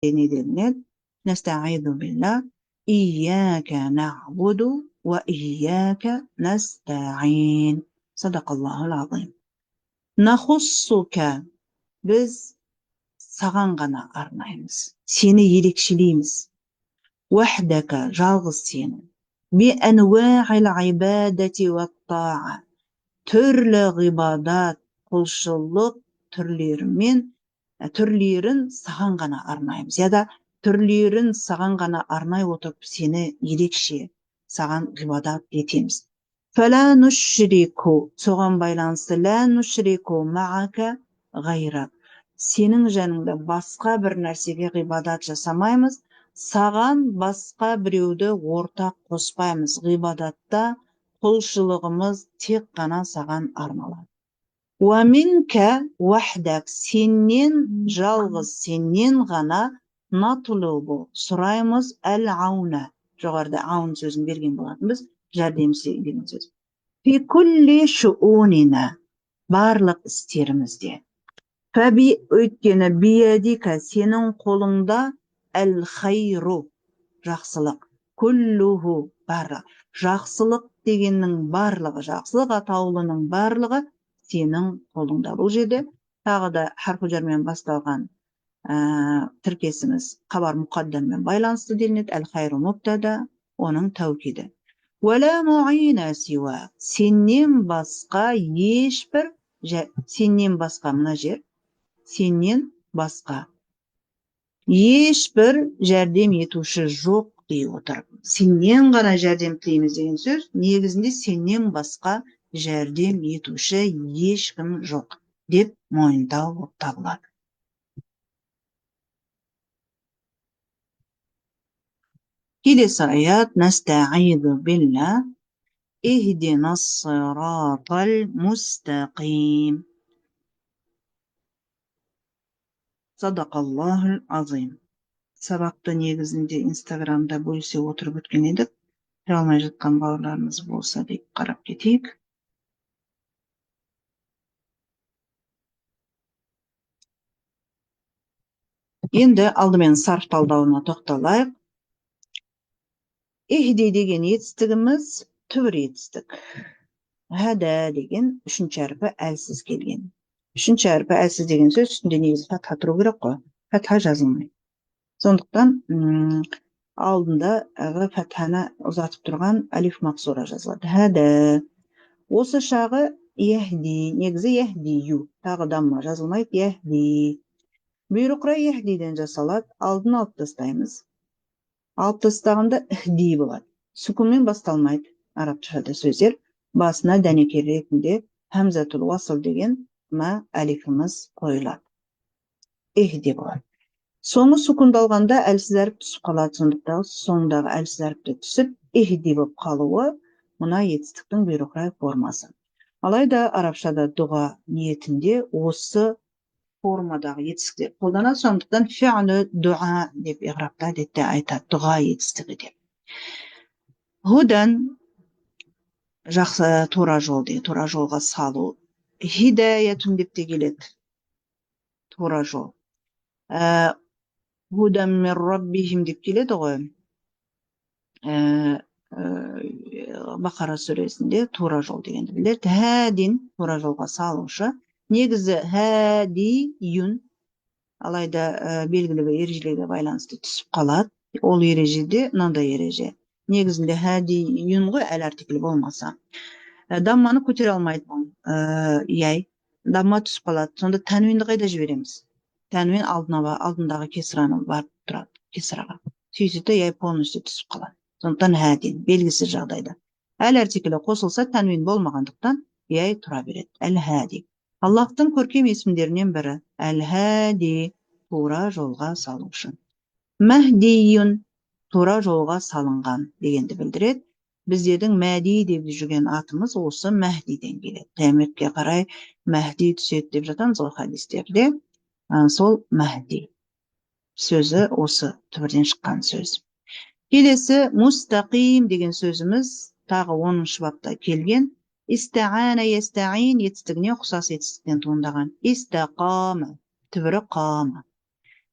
Не делінеді? Нәстаиду билла, ияка нa'буду уа ияка нәстаин. Садақаллахул азим. Нахуссука, біз саған ғана арнаймыз, сені ерекшелейміз. Уахдака, жалғыз сені. Би әнуағил ибадати уат-таа, түрлі ғибадат, құлшылық түрлерімен, түрлерін саған ғана арнаймыз. Я да түрлерін саған ғана арнай отырып, сені ерекше саған ғибадат етеміз. Фәлә нушрику, соған байланысты лә нушрику маака ғайрак, сенің жаныңда басқа бір нәрсеге ғибадат жасамаймыз, саған басқа біреуді ортақ қоспаймыз. Ғибадатта құлшылығымыз тек қана саған арналады. Уа минка уахдак, сеннен жалғыз сеннен ғана, натлубу, сұраймыз, әл ауна, жоғарыда аун сөзін берген болатынбыз, жәрдемші деген сөз. Фи кулли шуунина, барлық істерімізде. Фәби, өйткені, биядика, сенің қолыңда, әл хайру, жақсылық, күллуху, барлығы. Жақсылық дегеннің барлығы, жақсылық атаулының барлығы сенің қолыңда. Бұл жерде тағы да харфу жармен басталған тіркесіміз хабар мұқаддаммен байланысты делінеді. Әл хайру мубтада, оның тәукиді. Уәлә муина сиуа, сеннен басқа ешбір, сеннен басқа, мына жер сеннен басқа ешбір жәрдем етуші жоқ дей отырып, сеннен ғана жәрдем тілейміз деген сөз, негізінде сеннен басқа жәрдем етуші ешкім жоқ деп мойындау болып табылады. Келесі аят. Нәстаиду билла, ихдина ссиратал мустақим. Садақаллахул азим. Сабақты негізінде Инстаграмда бөлісе отырып өткен едік. Кіре алмай жатқан бауырларымыз болса деп қарап кетейік. Енді алдымен сарф талдауына тоқталайық. Ихди деген етістігіміз түбір етістік. Хәдә деген үшінші әрпі әлсіз келген. Үшінші әрпі әлсіз деген сөз, үстінде негізі фатха тұру керек қой. Фатха жазылмайды. Сондықтан алдындағы фатханы ұзатып тұрған алиф мақсура жазылады. Хәдә. Осы шағы яхди, негізі яхдию, тағы дамма жазылмайды, яхди. Бұйрық рай яхдиден жасалады, алдын алып тастаймыз. Алып тастағанда ихди болады. Сүкунмен басталмайды арабшада сөздер. Басына дәнекер ретінде хамзатул уасыл деген ма әлифіміз қойылады. Ихди болады. Соңы сукундалғанда әлсіз әріп түсіп қалады, сондықтан соңындағы әлсіз әріпті түсіп, ихди болып қалуы мына етістіктің бұйрық рай формасы. Алайда арабшада дұға ниетінде осы формадағы етістіктер қолданады, сондықтан фи'лу дуа деп иғрабта әдетте айтады, дұға етістігі деп. Худан жақсы, тура жол деген, тура жолға салу. Хидаятун деп те келеді, тура жол. Худан мин раббихим деп келеді ғой. Бақара сүресінде тура жол дегенді білдіреді. Хәдин тура жолға салушы. Негізі хәдиюн, алайда белгілі бір ережелерге байланысты түсіп қалады. Ол ережеде мынандай ереже. Негізінде хәдиюн ғой, әл артиклі болмаса. Дамманы көтере алмайды бұл. Яй. Дамма түсіп қалады. Сонда тәнуинді қайда жібереміз? Тәнуин алдына, алдындағы кесраны барып тұрады, кесраға. Сөйтсе яй полностью түсіп қалады. Сондықтан хәдин белгісіз жағдайда. Әл артиклі қосылса, тәнуин болмағандықтан яй тұра береді. Әл хәди. Аллахтың көркем есімдерінен бірі. Әл хәди, тура жолға салушы. Мәһдиюн, тура жолға салынған дегенді білдіреді. Біздердің Мәди деп жүрген атымыз осы Мәһдиден келеді. Қияметке қарай Мәһди түседі деп жатамыз ғой хадистерде. Сол Мәһди сөзі осы түбірден шыққан сөз. Келесі мустақим деген сөзіміз тағы 10 бапта келген. Истаана ястаин етістігіне ұқсас етістіктен туындаған. Истақама, түбірі қама.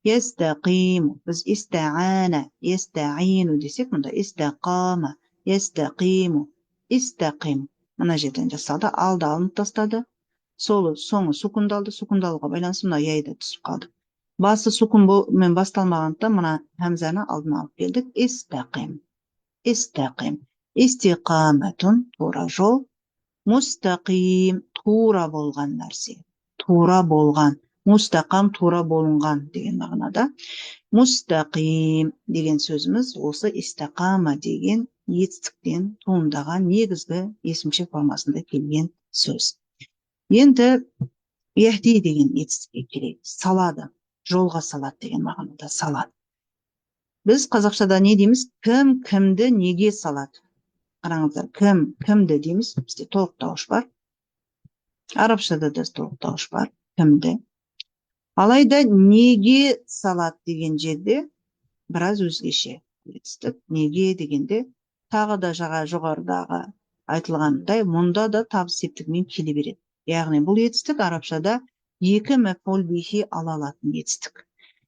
Ястақиму. Біз истаана, ястаину десек, мұнда истақама, ястақиму, истақим. Мына жерден жасалды, алды алынып тастады. Солы соңы сукундалды, сукундалуға байланысты мына яй да түсіп қалды. Басы сукунмен басталмағандықтан мына хамзаны алдына алып келдік. Истақим, истақим. Истиқаматун тура жол, мустақим тура болған нәрсе, тура болған, мустақам тура болынған деген мағынада. Мустақим деген сөзіміз осы истақама деген етістіктен туындаған негізгі есімше формасында келген сөз. Енді яхди деген етістікке келейік. Салады, жолға салады деген мағынада салады. Біз қазақшада не дейміз? Кім кімді неге салады? Қараңыздар, кім кімді дейміз, бізде толықтауыш бар. Арабшада да толықтауыш бар, кімді. Алайда неге салады деген жерде біраз өзгеше етістік. Неге дегенде тағы да жаңа жоғарыдағы айтылғандай, мұнда да табыс септігімен келе береді. Яғни бұл етістік арабшада екі мәфғул бихи ала алатын етістік.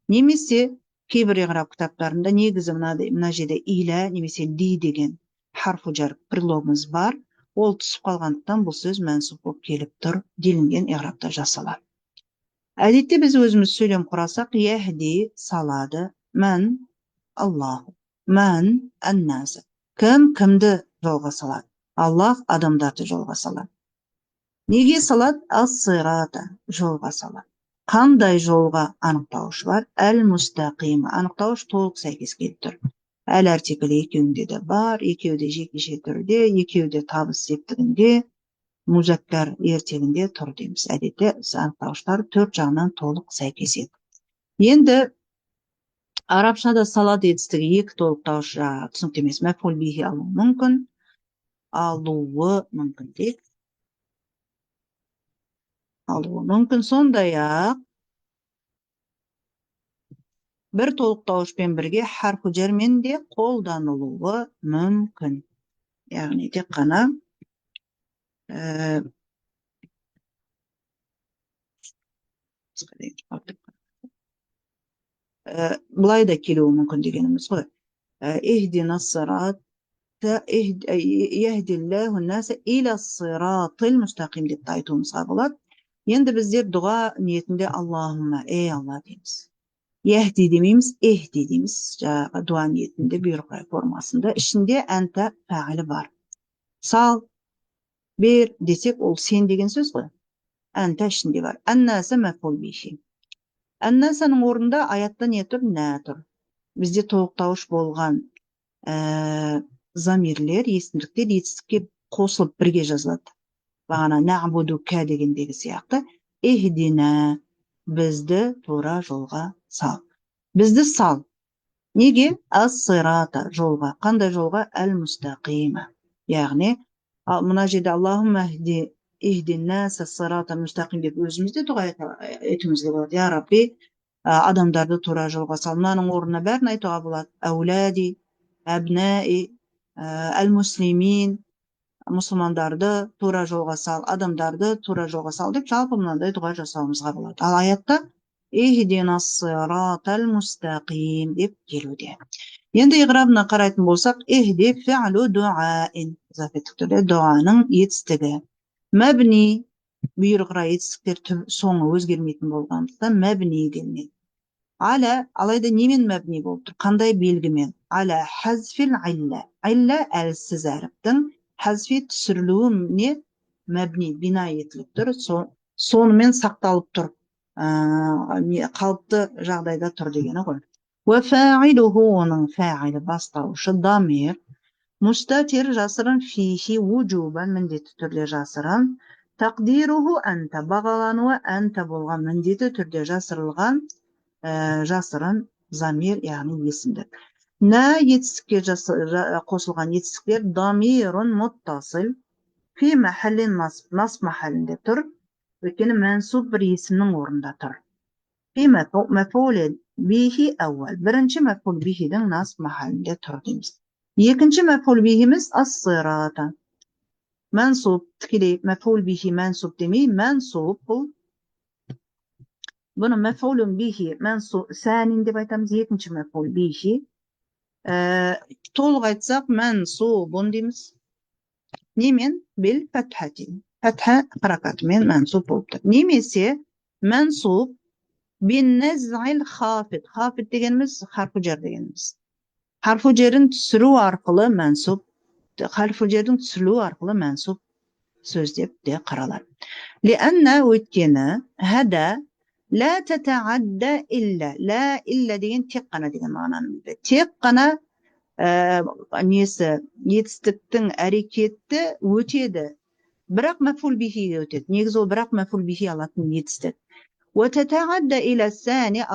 Немесе кейбір иғраб кітаптарында негізі мына жерде иля немесе ли деген харфу жар предлогымыз бар. Ол түсіп қалғандықтан бұл сөз мәнсуб болып келіп тұр делінген иғрабта жасалады. Әдетте біз өзіміз сөйлем құрасақ, яхди салады, мән Аллаху, мән әннасы. Кім кімді жолға салады? Аллах адамдарды жолға салады. Неге салады? Ас-сирата, жолға салады. Қандай жолға? Анықтауыш бар. Әл-мустақим, анықтауыш толық сәйкес келіп тұр. Әл артиклі екеуінде де бар, екеуі де жекеше түрде, екеуі де табыс септігінде, музаккар ертегінде тұр дейміз. Әдетте анықтауыштар төрт жағынан толық сәйкеседі. Енді арабшада салады етістігі екі толықтауыш жаңағы түсінікті емес, мәфғул бихи алуы мүмкін, алуы мүмкін дейік. Алуы мүмкін. Сондай-ақ бір толықтауышпен бірге харфу жармен де қолданылуы мүмкін. Яғни тек қана былай да келуі мүмкін дегеніміз ғой. Ихдина сират, яхдиллаху н-наса иля сиратил мустақим деп те айтуымызға болады. Енді біздер дұға ниетінде Аллахумма, ей Алла дейміз. Яхди демейміз, эхди дейміз. Жаңағы дуа ниетінде бұйрық формасында ішінде әнта фағилі бар. Сал, бер десек, ол сен деген сөз ғой. Әнта ішінде бар. Әннаса мәфғул бихи. Әннасаның орнында аятта не тұр? Нә тұр. Бізде толықтауыш болған замирлер, есімдіктер етістікке қосылып бірге жазылады. Бағана нәғбудука дегендегі сияқты. Ихдина, бізді тура жолға сал. Бізді сал. Неге? Ас-сирата, жолға. Қандай жолға? Әл-мустақима. Яғни, мына жерде Аллахумма ихдин наса сирата мустақим деп өзіміз де дұға етуімізге болады. Я Рабби, адамдарды тура жолға сал. Мынаның орнына бәрін айтуға болады. Әулади, әбнаи, әл-муслимин, мұсылмандарды тура жолға сал, адамдарды тура жолға сал деп жалпы мынандай дұға жасауымызға болады. Ал аятта ихдина сиратал мустақим деп келуде. Енді иғрабына қарайтын болсақ, ихди фи'лу дуаин, изафеттік түрде дұғаның етістігі. Мәбни, бұйрық ра етістіктер соңы өзгермейтін болғандықтан мәбни делінеді. Аля, алайда немен мәбни болып тұр? Қандай белгімен? Аля хазфил илля. Илля әлсіз әріптің хазфи түсірілуіне мәбни, бина етіліп тұр. Сонымен сақталып тұр. Қалыпты жағдайда тұр дегені ғой. Уа фаилуху, оның фаилі бастаушы дамир. Мустатир жасырын, фихи вуджубан міндетті түрде жасырын. Тақдируху әнта, бағалануы әнта болған міндетті түрде жасырылған, жасырын замир, яғни есімдік. Нә етістікке қосылған етістіктер дамирун муттасил фи махаллин насб, насб махалінде тұр. Өйткені мәнсуб бір есімнің орнында тұр. Фи мафулин бихи әуәл. Бірінші мафул бихидің насб махалінде тұр дейміз. Екінші мафул бихиміз ас-сирата. Мәнсуб тікелей мафул бихи мәнсуб демей, мәнсуб бұл Бұны мәфулун бихи мәнсу сәнин деп айтамыз, екінші мәфул бихи. Толық айтсақ, мәнсубун дейміз. Немен? Бил фәтхати. Фәтха харакатымен мәнсуб болып тұр. Немесе мәнсуб бин нәз'ил хафид. Хафид дегеніміз харфу жар дегеніміз. Харфу жерін түсіру арқылы мәнсуб, харфу жердің түсірілуі арқылы мәнсуб сөз деп те қаралады. Лианна, өйткені, хада ла татаадда илля, ла илля деген тек қана деген мағынаны білдіреді. Тек қана несі, етістіктің әрекеті өтеді, бірақ мәфул бихиге өтеді. Негізі ол бірақ мәфул бихи алатын етістік. Ал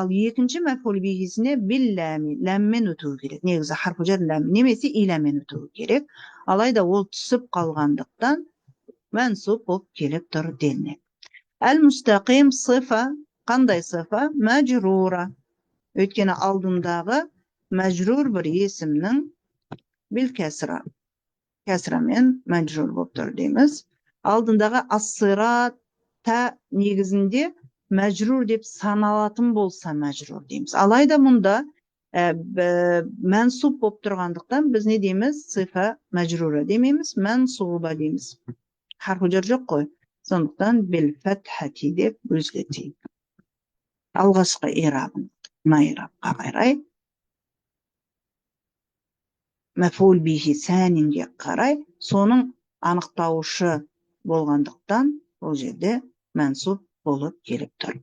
екінші мәфул бихисіне бил-ләми, ләммен өтуі керек. Негізі харфу жар ләм немесе илямен өтуі керек. Алайда ол түсіп қалғандықтан мәнсуб болып келіп тұр делінеді. Әл-мустақим сыфа, қандай сыфа? Мәжрура. Өйткені алдындағы мәжрур бір есімнің бил кәсра. Кәсрамен мәжрур болып тұр дейміз. Алдындағы ас-сират та негізінде мәжрур деп саналатын болса, мәжрур дейміз. Алайда мұнда мәнсуб болып тұрғандықтан біз не дейміз? Сыфа мәжрура демейміз, мәнсуба дейміз. Харфу жар жоқ қой. Сондықтан бил фәтхати деп өзгертейік. Алғашқы ирабын мына ирабқа қарай, мәфул бихи сәнинге қарай, соның анықтаушы болғандықтан бұл жерде мәнсуб болып келіп тұр.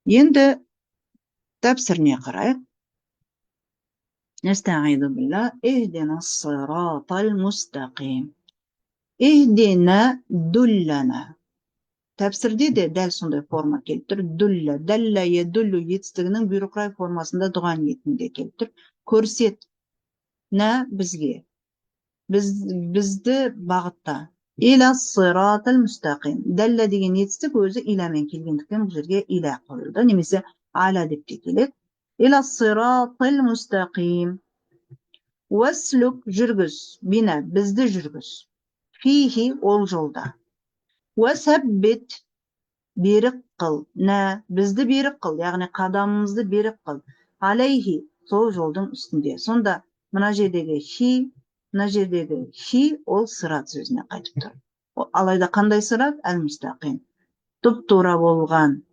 Енді тәпсіріне қарайық. Нәстәғиду билла, иһдина ссиратал мустақим. Иһдина дуллана. Тәпсірде де дәл сондай форма келіп тұр. Дулла, дәллә едуллу етістігінің бұйрықрай формасында дұға ниетінде келіп тұр. Көрсет нә бізге. Бізді бағытта. Иля ссиратал мустақим. Дәллә деген етістік өзі илямен келгендіктен бұл жерге иля қойылды. Немесе аля деп те келеді. Иля ссиратал мустақим. Уаслук жүргіз, бина бізді жүргіз. Фихи ол жолда. Уасаббит берік қыл, нә бізді берік қыл, яғни қадамымызды берік қыл. Алейхи сол жолдың үстінде. Сонда мына жердегі хи, мына жердегі хи ол сырат сөзіне қайтып тұр. Алайда қандай сырат? Әл-мустақим. Тұп-тура болған,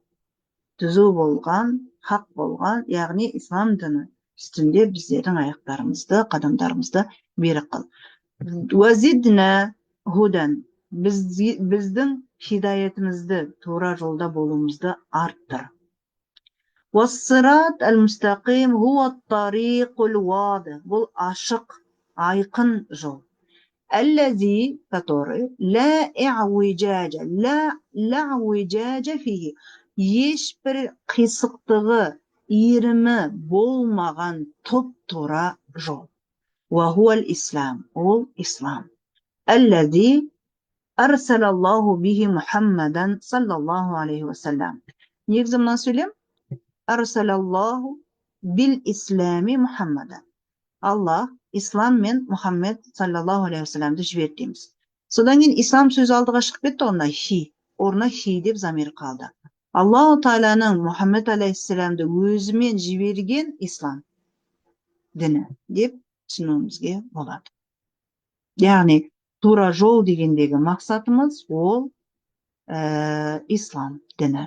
түзу болған, хақ болған, яғни ислам діні үстінде біздердің аяқтарымызды, қадамдарымызды берік қыл. Уазидна худан. Біздің хидаятымызды, тура жолда болуымызды арттыр. Уассират әл-мустақим хуа ат-тариқул вадих. Бұл ашық, айқын жол. Әлләзи, который, ла i'виджажа, ла i'виджажа фихи. Ешбір қисықтығы, иірімі болмаған тұп-тура жол. Уа хуал ислам, ол ислам. Әлләзи арсалаллаху бихи Мухаммадан саллаллаху алейхи уассалам. Негізі мына сөйлем арсалаллаху бил ислами Мухаммадан. Аллах ислам мен Мұхаммед саллаллаху алейхи уассаламды жіберді дейміз. Содан кейін ислам сөзі алдыға шығып кетті, онда хи, орнына хи деп замир қалды. Аллаху тағаланың Мұхаммед алейхиссаламды өзімен жіберген ислам діні деп түсінуімізге болады. Яғни тура жол дегендегі мақсатымыз ол ислам діні.